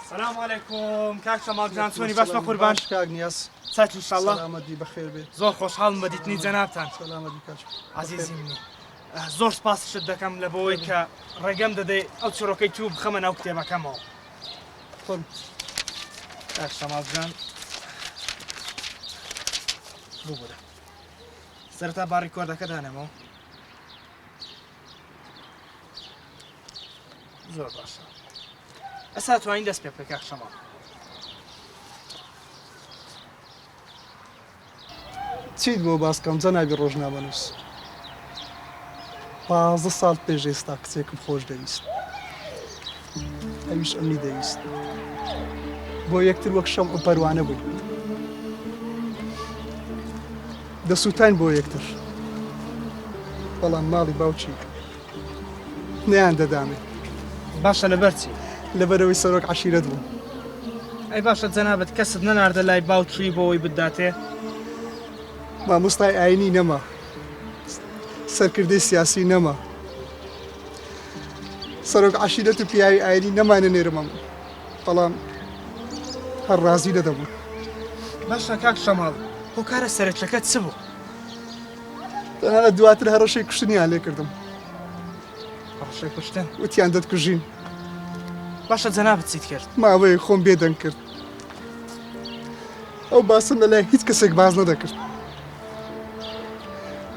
سلام علیکم کاک شەماڵ جان چۆنی باش بە قوربان باش کاک نیاز چاک ئینشاءاللە سەلامەت بی بەخێر بێ زۆر خۆشحاڵم بە دیتنی جەنابتان سەلامەت بی کاک عەزیزی منی زۆر سپاسیشت دەکەم لە بۆی کە ڕێگەم دەدەی ئەو چیڕۆکەی تو بخەمە ناو کتێبەکەمەوە فەرموو. کاک شەماڵ جان ببورە سەرەتا با ڕیکۆردەکە دانێمەوە زۆر باشە ئەسا توانین دەست پێ بکە کاک شەماڵ. چیت بۆ باس کەم جەنابی ڕۆژنامەنووس؟ 15 ساڵ پێش ئێستا کچێکم خۆش دەویست ئەویش ئەمنی دەویست بۆ یەکتر وەک شەم و پەروانە بووین دەسووتاین بۆ یەکتر بەڵام ماڵی باوکی نەیان دەدامێ. باشە لەبەر چی؟ لەبەرئەوەی سەرۆک عەشیرەت بووم. ئەی باشە جەنابت کەست نەناردە لای باوکی بۆ ئەوەی بتداتێ؟ مامۆستای ئاینی نەما، سەرکردەی سیاسی نەما، سەرۆک عەشیرەت و پیاوی ئاینی نەمانە نێرمەم، بەڵام هەر ڕازی نەدەبوون. باشە کاک شەماڵ هۆکارە سەرەکیەکە چ بوو؟ تەنانەت دواتر هەڕەشەی کوشتنیان لێ کردم. هەڕەشەی کوشتن؟ وتیان دەتکوژین. باشە جەنابت چیت کرد؟ ماوەیەک خۆم بێدەنگ کرد. ئەو باسم لەلای هیچ کەسێک باس نەدەکرد.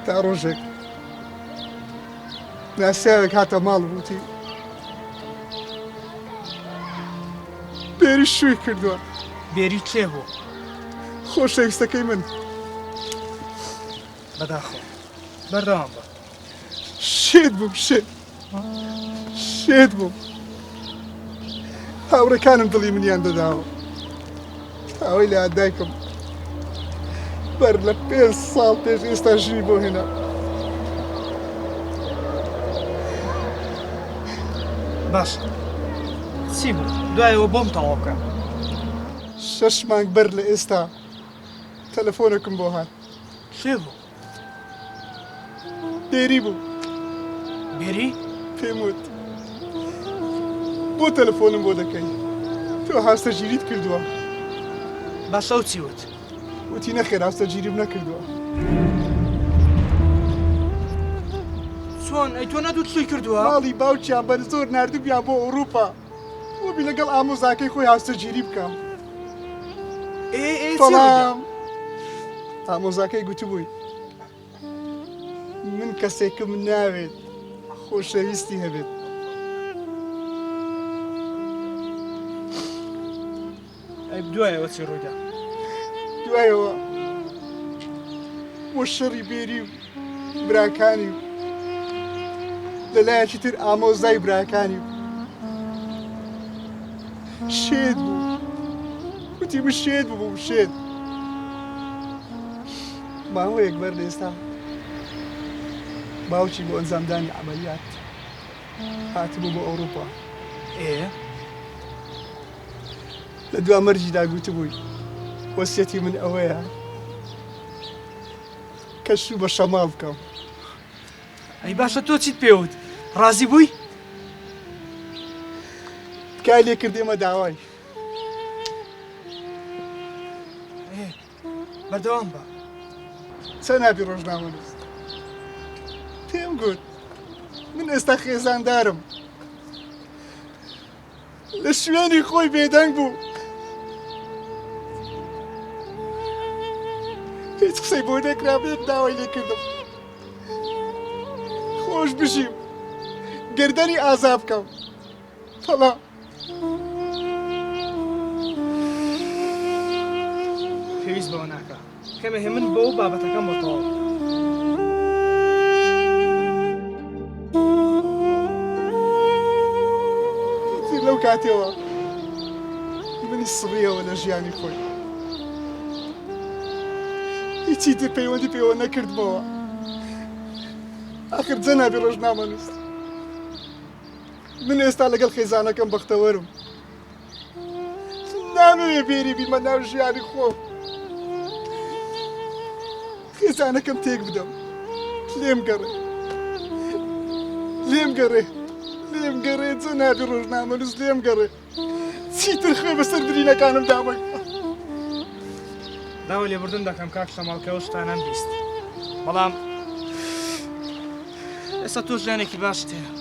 تا ڕۆژێک ناسیاوێک هاتە ماڵ و وتی بێری شووی کردووە. بێری کێ بوو؟ خۆشەویستەکەی من. بەداخەوە. بەردەوام بە. شێت بووم شێت. شێت بووم. هاوڕێکانم دڵی منیان دەداوە. ئەوەی لە دایکم بەر لە پێ ساڵ پێش ئێستا ژنی بۆ هێنا. باش چی بوو دوایەوە بۆم تەواو بکە. شەش مانگ بەر لە ئێستا تەلەفۆنێکم بۆ هات. کێ بوو؟ بێری بوو. بێری؟ پێم وت بۆ تەلەفۆنم بۆ دەکەی؟ تۆ هاوسەرگیریت کردووە. باشە ئەو چی وت؟ وتی نەخێر هاوسەرگیریم نەکردووە. چۆن؟ ئەی تۆ نەدوت شووی کردووە؟ ماڵی باوکیان بە زۆر ناردبوویان بۆ ئەوروپا. وەبی لەگەڵ ئامۆزاکەی خۆی هاوسەرگیری بکا. ئێ ئێ چی ڕوویدا؟ بەڵام ئامۆزاکەی گوتبووی من کەسێکم ناوێت خۆشەویستی هەبێت. ئەی دوایەوە چی ڕوویدا؟ دوایەوە بۆ شەڕی بێری و براکانی و لەلایەکی تر ئامۆزای براکانی و شێت بوو وتی من شێت بووم شێت ماوەیەک بەر لە ئێستا باوکی بۆ ئەنجامدانی عەمەلیات هاتبوو بۆ ئەوروپا ئێ لە دوا مەرجیدا گوتبووی وەسیەتی من ئەوەیە کە شوو بە شەماڵ بکەم. ئەی باشە تۆ چیت پێ وت؟ ڕازی بووی؟ تکای لێ کرد ئێمە داوای. بەردەوام بە. جەنابی ڕۆژنامەنووس پێم گوت من ئێستا خێزاندارم. لە شوێنی خۆی بێدەنگ بوو. هیچ قسەی بۆ نەکرا بێت داوای لێ کردم خۆش بژیم گردنی ئازا بکەم بەڵام پێویست بەوە ناکە کەمێ هێمن بۆ و بابەتەکەم بۆ تەواو بکە. ئیتر لەو کاتەوە منی سڕیەوە لە ژیانی خۆی هیچی تر پەیوەندی پێوە نەکردمەوە ئاخر جەنابی ڕۆژنامەنووس من ئێستا لەگەڵ خێزانەکەم بەختەوەرم نامەوێ بێری بیمە ناو ژیانی خۆم خێزانەکەم تێک بدەم لێم گەڕێ لێم گەڕێ لێم گەڕێ جەنابی ڕۆژنامەنووس لێم گەڕێ. چیتر خوێ بەسەر برینەکانم دامەکە. داوای لێبوردن دەکەم کاک شەماڵ کە ئەو شتانەم بیست بەڵام ئێستا تۆ ژیانێکی باشت هەیە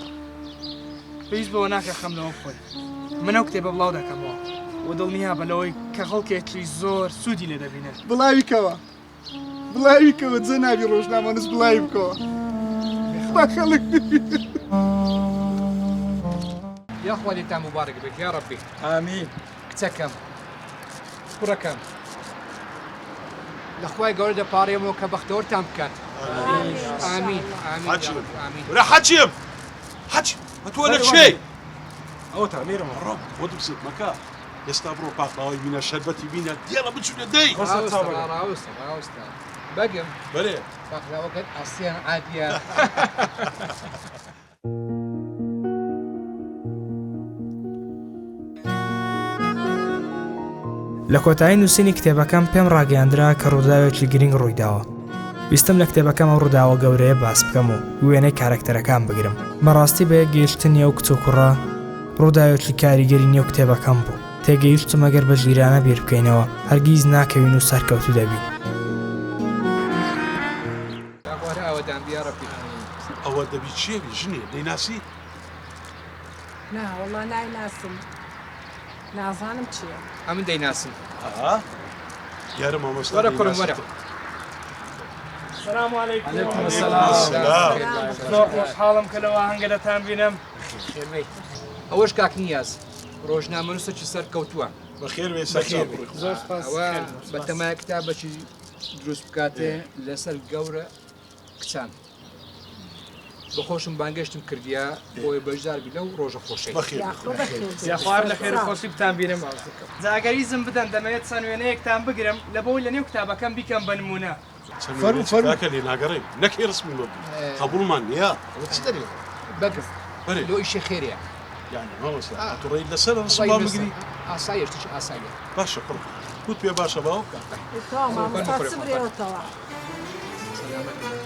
پێویست بەوە ناکە خەم لەوە بخۆی من ئەو کتێبە بڵاو دەکەمەوە و دڵنیابە لەوەی کە خەڵکێکی زۆر سوودی لێ دەبینن. بڵاوی کەوە بڵاوی کەوە جەنابی ڕۆژنامەنووس بڵاوی بکەوە با خەڵک ببینن. یاخوا لێتان موبارەک بێت یاڕەبی. ئامین. کچەکەم کوڕەکەم لە خوای گەورە دەپاڕێمەوە کە بەختەوەرتان بکات. ئامین ئامین حەجیم ورە حەجیم حەجیم ئەتوە لە کێی؟ ئەوە تا لێرەمە. ڕۆ خۆت بسێت مەکە ئێستا بڕۆ پاقلاوەی بینە شەربەتی بینە دێڵە بچونە دەی. ڕاوستە ڕاوستە ڕاوستە بەگم. بەرێ. پاقلاوەکەت ئەسیان عادیە. لە کۆتایی نووسینی کتێبەکەم پێم ڕاگەیاندرا کە ڕووداوێکی گرنگ ڕوویداوە. ویستم لە کتێبەکەم ئەو ڕووداوە گەورەیە باس بکەم و وێنەی کارەکتەرەکان بگرم. بەڕاستی بە یەک گەیشتنی ئەو کچ و کوڕە ڕووداوێکی کاریگەری نێو کتێبەکەم بوو. تێگەیشتم ئەگەر بە ژیرانە بیر بکەینەوە هەرگیز ناکەوین و سەرکەوتوو دەبین. ئەوە دەبی کێ بی ژنێ دەیناسی؟ نا وەڵا نایناسم نازانم چیە. ئەمن دەیناسم. ئا دیارە مامۆستا وەرە کوڕم وەرە. سلام علیکم. علیکم السلام. زۆر خۆشحاڵم کە لەو ئاهەنگە دەتان بینم. خێر بێی. ئەوەش کاک نیاز ڕۆژنامەنووسێکی سەرکەوتووە. بەخێر بێی سەرچاو کوڕی خۆم. زۆر سپاس. ئەوە بەتەمایە کتابەکی دروست بکاتێ لەسەر گەورە کچان بەخۆشم بانگێشتم کردیە بۆیە بەشدار بی لەو ڕۆژە خۆشەی. یاخوا هەر لە خێر و خۆشی بتان بینم. جا ئەگەر ئیزن بدەن دەمەوێت چەند وێنەیەکتان بگرم لە بۆی لە نێو کتابەکەم بیکەم بە نموونە. چەند وێنەیەکی کاکە لێ ناگەڕێین نەکەی ڕسمی مە بگری قەبوڵمان نیە. ئەوە چ دەرێ؟ بەگم بەرێ. لۆ ئیشێ خێرێ. یانی مامۆستا ئەتوڕێی لەسەر ڕسم بگری؟ ئاساییە شتێکی ئاساییە. باشە کوڕم. وت پێ باشە باوک؟ تەواو مامۆستا چ برێوەتەوە. سەلامەت.